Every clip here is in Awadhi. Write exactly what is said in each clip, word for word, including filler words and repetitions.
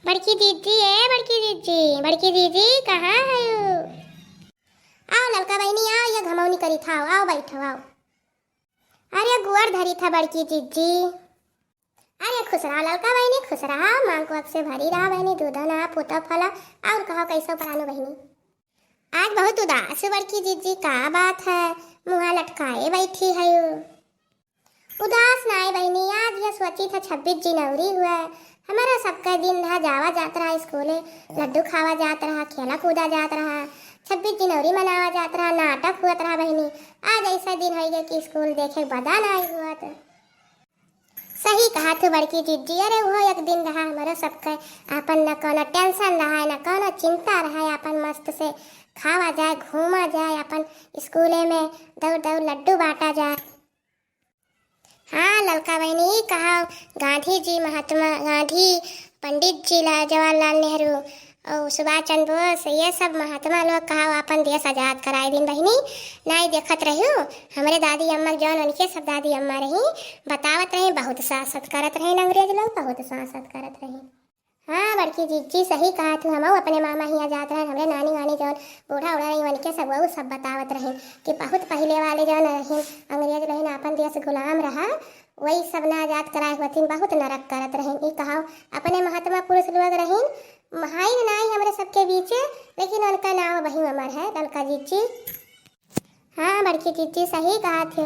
बड़की जीजी, ए बड़की जीजी, बड़की जीजी, कहाँ हयू? आओ ललका बहिनी, आओ, ये घमौनी करी था, आओ, आओ बैठो, आओ। अरे गुअर धरी था बड़की जीजी। अरे खुश रहा ललका बहिनी, खुश रहा, मांग को अक्से भरी रहा बहिनी, दूध ना पूता फला। और कहो कैसो परानो बहिनी? आज बहुत उदास हू बड़की जीजी, का बात है, मुँहा लटकाए बैठी हयू? उदास नाय बहिनी, आज ये सोची था छब्बीस जनवरी हुआ, हमारा सबका दिन रहा, जावा जात रहा स्कूले, लड्डू खावा जात रहा, खेला कूदा जात रहा, छब्बीस जनवरी मनावा जात रहा, नाटक हुआ रहा बहिनी। आज ऐसा दिन होइ गया कि स्कूल देखे बदा नाय हुआ तो। सही कहा थू बड़की जीजी, अरे वो एक दिन रहा हमारा सबका, अपन न कोनो tension रहा है, न कोनो चिंता रहा है, अपन मस्त से खावा जाए, घूमा जाए, अपन स्कूले में दौड़ दौड़ लड्डू बांटा जाए। हाँ ललका बहिनी, कहा गांधी जी, महात्मा गांधी, पंडित जी ला, जवाहरलाल नेहरू और सुभाष चंद्र बोस, ये सब महात्मा लोग कहा अपन देश आजाद कराए दिन बहिनी। नाई देखत रहियो, हमरे दादी अम्मा जौन उनके सब दादी अम्मा रही, बतावत रही, बहुत शासत करत रही अंग्रेज लोग, बहुत शासत करत रही। हाँ बड़की जीजी, सही कहा थू, हमहू अपने मामा हियाँ जात रहन, हमरे नानी वानी जौन बूढ़ा उढ़ा रही, उनके सब वहू सब बतावत रही कि बहुत पहिले वाले जौन रही अंग्रेज रही, अपन देश गुलाम रहा, वही सब ना आजाद कराए हुआ थी, बहुत नरक करत रही। ई कहाओ, अपने महात्मा पुरुष लोग रही, हाई नाई हमरे सबके बीचे, लेकिन उनका नाव वही अमर है, ललका जीजी। हाँ बड़की जीजी, सही कहा थी।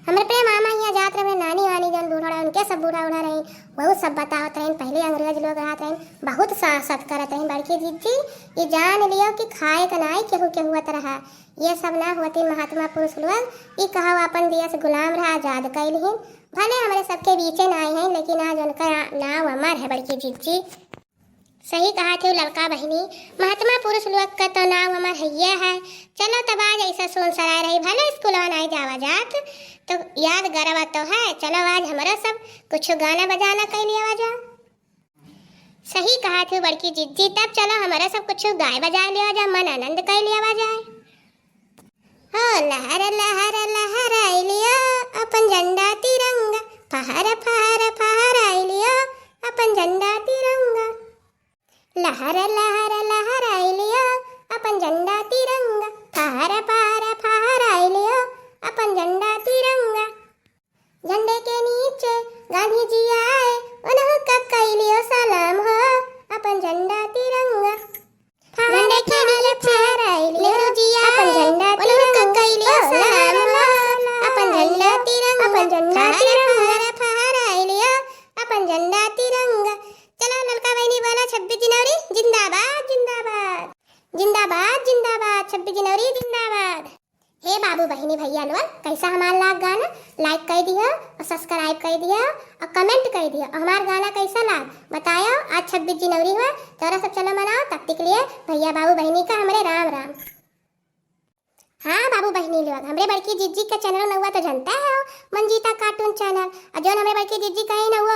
हमरे पे मामा हियाँ जात रहे, नानी वानी जौन बूढ़ा रहे, उनके सब बूढ़ा उढ़ा रही, वहू सब बतावत रही, पहिले अंग्रेज लोग रहत रही, बहुत शासत करत रही बड़की जीजी। ये जान लियो कि खाए का नाई केहू के हुआ रहा, ये सब ना होती महात्मा पुरुष लोग। ई कहाओ अपन देश गुलाम रहा, आजाद कैल ही, भले हमरे सबके बीचे नाई है, लेकिन आज उनका नाव अमर है बड़की जीजी। सही कहा थू ललका बहिनी, महात्मा पुरुष लोग का तो नाव अमर हइये है। चलो तब आज ऐसा सोन सराय रही, भले स्कूलवा नाई जावा जात, तो याद गरवा तो है। चलो आज हमारा सब कुछ गाना बजाना कई लिया जा। सही कहा थू बड़की जीजी, तब चलो हमारा सब कुछ गाए बजाए लिया जा, मन आनंद कई लिया जाए। हो लहर लहर लहराई लियो अपन झंडा तिरंगा, फहर फहर फहराई लियो अपन झंडा तिरंगा। लहर लहर लहराई लियो अपन झंडा तिरंगा, फहर फहर फहराई लियो अपन झंडा तिरंगा। झंडे के नीचे गांधी जी आए, उन्हों का कई लियो सलाम हो अपन झंडा तिरंगा। झंडे के नीचे फहराई लियो नेहरू जी आए, अपन झंडा उन्हों का तिरंगा। कई लियो ओ सलाम हो, अपन झंडा तिरंगा, अपन झंडा फहर तिरंगा। फहर फहराई लियो अपन झंडा तिरंगा। चलो ललका बहिनी बोला, छब्बीस जनवरी जिंदाबाद, जिंदाबाद, जिंदाबाद, जिंदाबाद, छब्बीस जनवरी जिंदाबाद। हे बाबू बहिनी भैया लोग, कैसा हमार लाग गाना? Like कई दियो और subscribe कई दियो और comment कई दियो। और हमार गाना कैसा लाग बतायो। आज छब्बीस जनवरी हुआ, तोरा सब चलो मनाओ। तब तक लिए भैया बाबू बहिनी का हमरे राम राम। हाँ बाबू बहिनी लोग, हमरे बड़की जीजी का channel नौवा तो जानता है हो, मंजीता cartoon channel। और जौन हमरे बड़की जीजी कहीं नौवा